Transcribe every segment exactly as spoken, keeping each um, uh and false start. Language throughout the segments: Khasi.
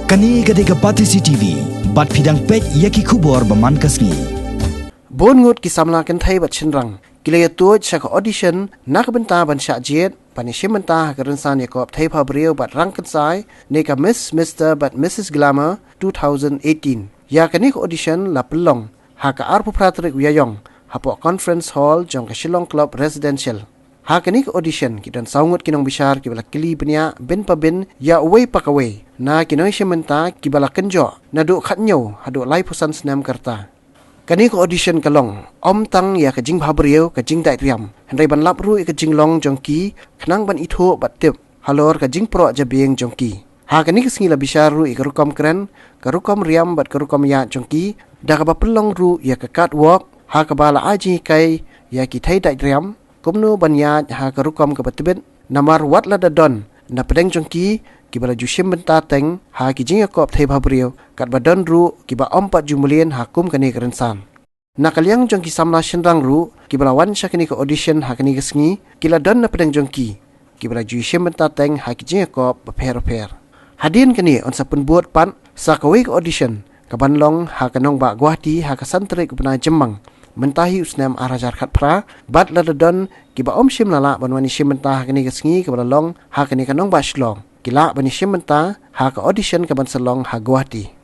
Kane ka dei ka Batesi T V, bad phi dang peit ïa ki khubor ba man ka sngi. Bun ngut ki samla kynthei bad shynrang ki la ïatuid sha ka audition na ka bynta ban shah jied ban ïashim bynta ha ka rynsan ïakop thei bhabriew bad rangkynsai ne ka Miss, Mister bad Missus Glamour two thousand eighteen. Ïa kane ka audition la pynlong ha ka arphew phra tarik u Ïaïong hapoh Conference Hall jong ka Shillong Club Residential. Ha kane ka audition ki don saw ngut ki nongbishar kiba la kylli bniah bin pa bin ïa uwei pa kawei na ki nongïashim bynta kiba la kynjoh naduh khathynñiew haduh laiphew san snem ka rta. Kane ka audition ka long ym tang ïa ka jingbhabriew, ka jingdait riam, hynrei ban lap ruh ïa ka jinglong jong ki khnang ban ithuh bad tip halor ka jingproh jabieng jong ki. Ha kane ka sngi la bishar ruh ïa ka rukom kren, ka rukom riam bad ka rukom ïaid jong ki da kaba pynlong ruh ïa ka catwalk ha kaba la ai jinghikai ïa ki thei dait riam kumno ban ïaid ha ka rukom kaba tbit, namar wat la da don na pdeng jong ki kiba la ju shim bynta teng ha ki jingïakop thei bhabriew, katba don ruh kiba ym pat ju mlien ha kum kane ka rynsan. Na ka liang jong ki samla shynrang ruh kiba la wan sha kane ka audition ha kane ka sngi, ki la don na pdeng jong ki kiba la ju shim bynta teng ha ki jingïakop bapher bapher. Hadien kane yn sa pynbud pat sa kawei ka audition kaban long ha ka nongbah Guwahati ha ka san tarik u bnai Jymmang mynta hi u snem ar hajar khatphra, bad la da don kiba ym shym la lah ban wan ïashim bynta ha kane ka sngi kaba la long ha kane ka nongbah Shillong, ki lah ban ïashim bynta ha ka audition kaban sa long ha Guwahati.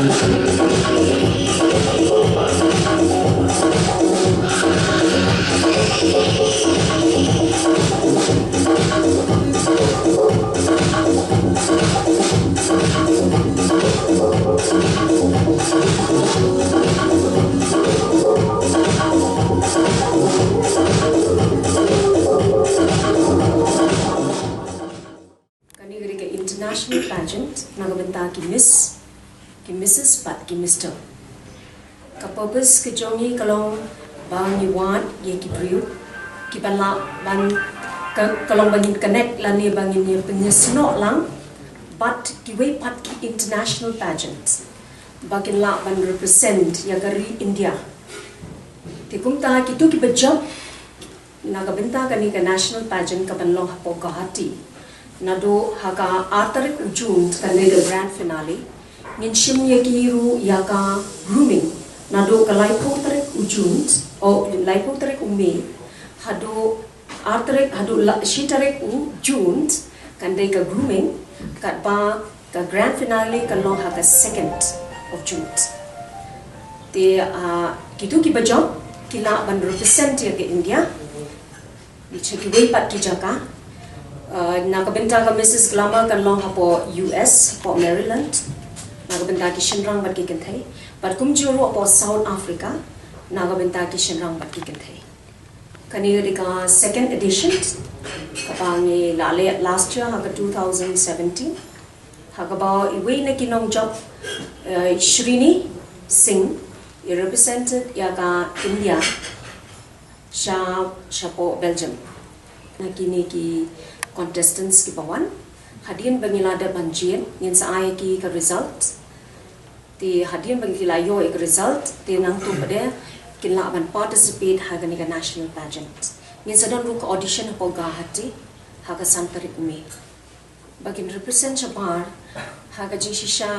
Kane ka dei ka international pageant na ka bynta ki Miss, ki Missus bad ki Mister. Ka purpose ka jong ngi ka long ba ngi wad ïa ki briew kiba lah ban, ka, ka long ba ngin connect lane ba ngin ïa pynïasnoh lang bad kiwei pat ki international pageant ba kin lah ban represent ïa ka ri India. Te kumta kito kiba jop na ka bynta kane ka national pageant kaban long hapoh Guwahati, naduh ha ka ar tarik u June, kane ka grand finale, ngin shim ïa ki ruh ïa ka grooming naduh ka laiphew tarik u June, o, laiphew tarik u May, haduh ar tarik, haduh la, shi tarik u June, kan dei ka grooming, katba ka grand finale kan long ha ka second of June. Te, ah, kito kiba jop ki lah ban represent ïa ka India sha kiwei pat ki jaka. Ah, na ka bynta ka Missus Glamour kan long hapoh U S, hapoh Maryland. Na ka bynta ki shynrang bad ki kynthei. Bad kumjuh ruh hapoh South Africa, na ka bynta ki shynrang bad ki kynthei. Kane ka dei ka second edition, kaba ngi la leh last year ha ka two thousand seventeen. Ha kaba iwei na ki nongjop, eh, Shrini Singh, i represented ïa ka India sha, shapoh Belgium. Na kine ki contestants kiba wan, hadien ba ngi la dep ban jied, ngin sa ai ki ka result. Te hadien ba ki la ïoh ïa ka result, te nangta pat de kin lah ban participate ha kane ka national pageant. Ngin sa don ruh ka audition hapoh Guwahati ha ka san tarik May. Ba kin represent shabar ha ka jingshisha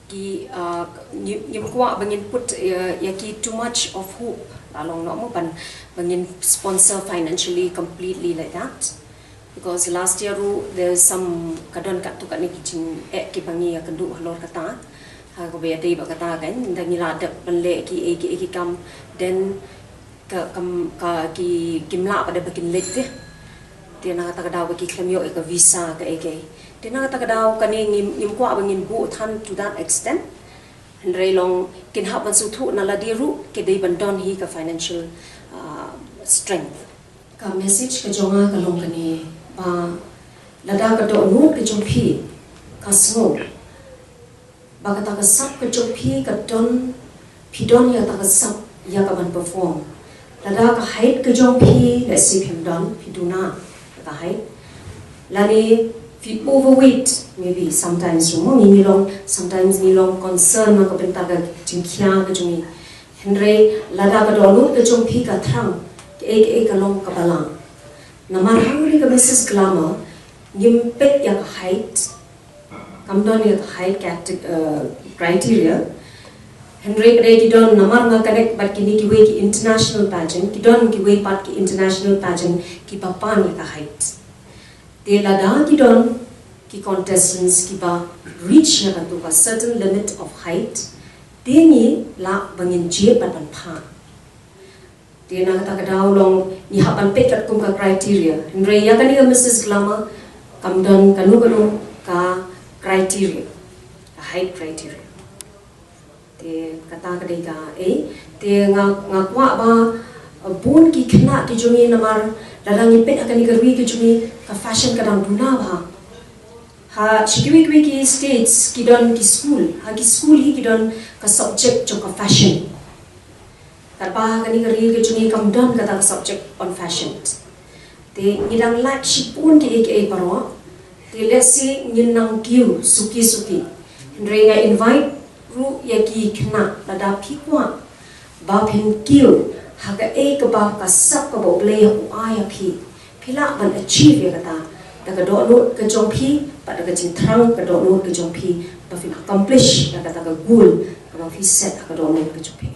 ki, ah, ngi-, ngim kwah ba ngin put, eh, ïa ki too much of hope. La long noh mo ban ba ngin sponsor financially completely like that. Because last year ruh, there's some, ka don katto katne ki jingeh kiba ngi ïakynduh halor kata. Ha kaba ïadei bad kata kan, ynda ngi la dep ban leh kiei kiei ki kam, then ka, kam, ka, ki, kim lah pat de ba kin leit te. Te na kata ka daw ba ki khlem ïoh ïa ka visa kaei kaei. Te na kata ka daw kane ngim, ngim kwah ba ngin buh than to that extent. Hynrei long kin hap ban sngewthuh na lade ruh ki dei ban don hi ka financial, ah, strength. Ka message ka jong nga ka long kane ba lada ka dohnud ka jong phi ka sngew ba kata ka sap ka jong phi ka don, phi don ïa kata ka sap ïa ka ban perform. Lada ka height ka jong phi, let's say phim don, phi duna ïa ka height. Lane phi overweight, maybe sometimes ruh mo ngi long, sometimes ngi long concern na ka bynta ka jingkhia ka jong ngi. Hynrei lada ka dohnud ka jong phi ka thrang, kaei kaei ka long ka balang. Namar hangne ka Missus Glamour ngim peit ïa ka height, kam don ïa ka height cate-, eh, criteria. Hynrei ka dei ki don, namar nga connect bad kine kiwei ki international pageant, ki don kiwei pat ki international pageant kiba pan ïa ka height. Te lada ki don ki contestants kiba reach ïa katu ka certain limit of height, te ngi lah ba ngin jied bad ban phah. Te na kata ka daw long ngi hap ban peit katkum ka criteria. Hynrei ïa kane ka Missus Glamour kam don kano kano ka criteria, ka height criteria. Te kata ka dei kaei, te nga, nga kwah ba, uh, bun ki khynnah ki jong ngi namar lada ngi peit ha kane ka ri ka jong ngi ka fashion ka dang duna bha. Ha, sha kiwei kiwei ki states ki don ki school, ha ki school hi ki don ka subject jong ka fashion. Katba ha kane ka ri ka jong ngi kam don kata ka subject on fashion. Te ngi dang lait shibun kiei kiei baroh. Te let's say ngin nang kiew suki suki. Hynrei nga invite ruh ïa ki khynnah lada phi kwah ba phin kiew ha kaei kaba ka sap kaba U Blei u ai ïa phi. Phi lah ban achieve ïa kata da ka dohnud ka jong phi, bad da ka jingthrang ka dohnud ka jong phi, ba phin accomplish ïa kata ka goal kaba phi set ha ka dohnud ka jong phi.